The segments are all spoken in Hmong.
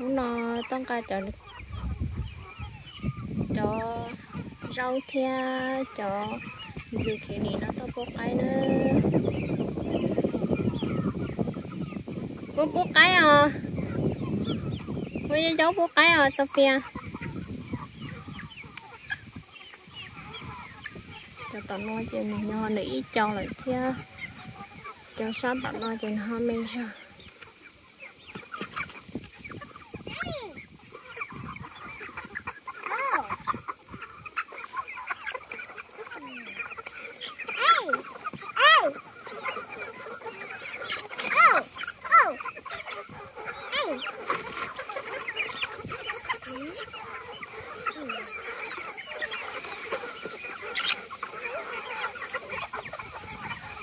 Hnub no tuaj nqa cov, cov zaub thiab cov zucchini no tuaj pub qaib na. Pub, pub qaib os. Pub zaub pub qaib os Sofia. Cov tom no ces nws nyob nws ib co lawm thiab. Cov sab tom no ces nws ho me zog.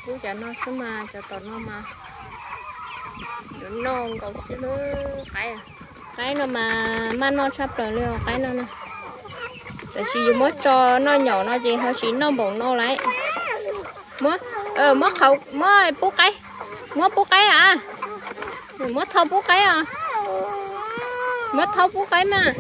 Pub cov no xwb mas cov tom no mas yuav noj nkaus xwb lub qaib. Qaib no mas maj noj tshaj plaws li os qaib no na. Tab sis yus muab tso noj nyaum no ces ho tsis noj npaum no lawm. Muab, muab qhauv, muab pub qaib, muab pub qaib a. Muab thau pub qaib os. Muab thau pub qaib mas.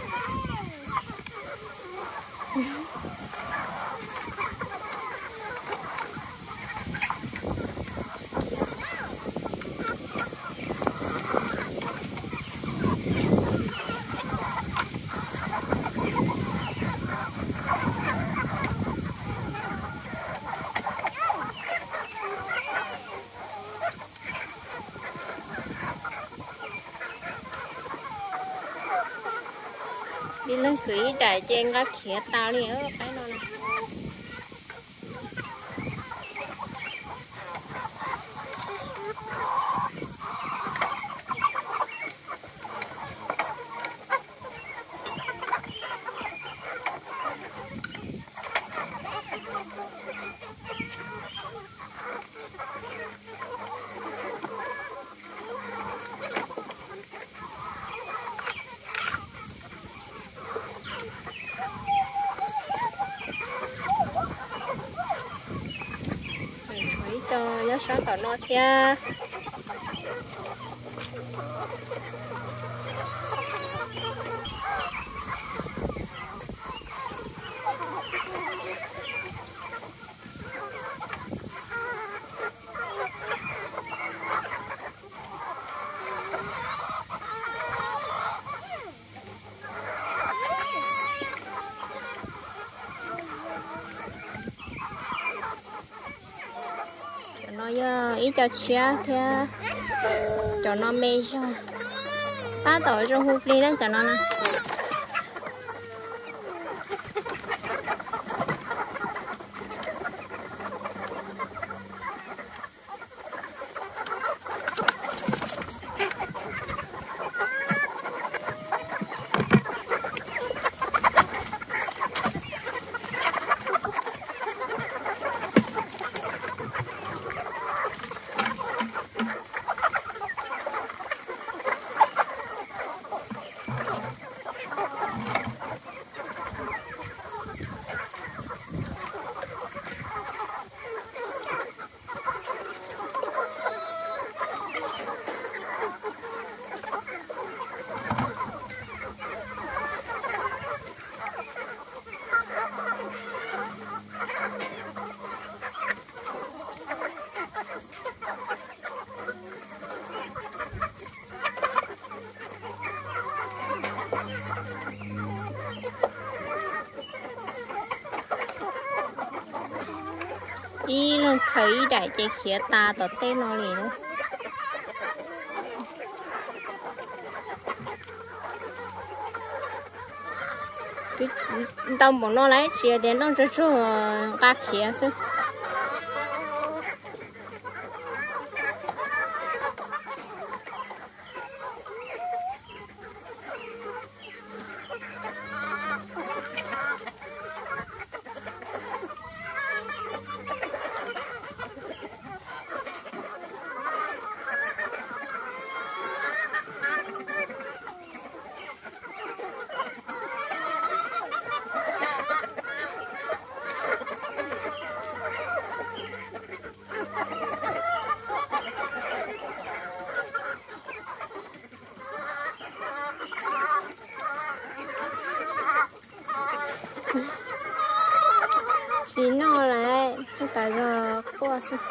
Ib leeg khwv ib daim ces nqa khiav tas li qaib no na. Tseem tshuav ib co nyob sab tom no thiab. Cov no yog ib co tshiab thiab. Cov no me zog, tab tom zoo hu plig na cov no na. Ib leeg khaws ib daim ces khiav tas tom tej no li. Ntau npaum no lawm tsis yog tias noj tsuag tsuag nqa khiav xwb. Tsis noj lawm, tas zog quaj xwb.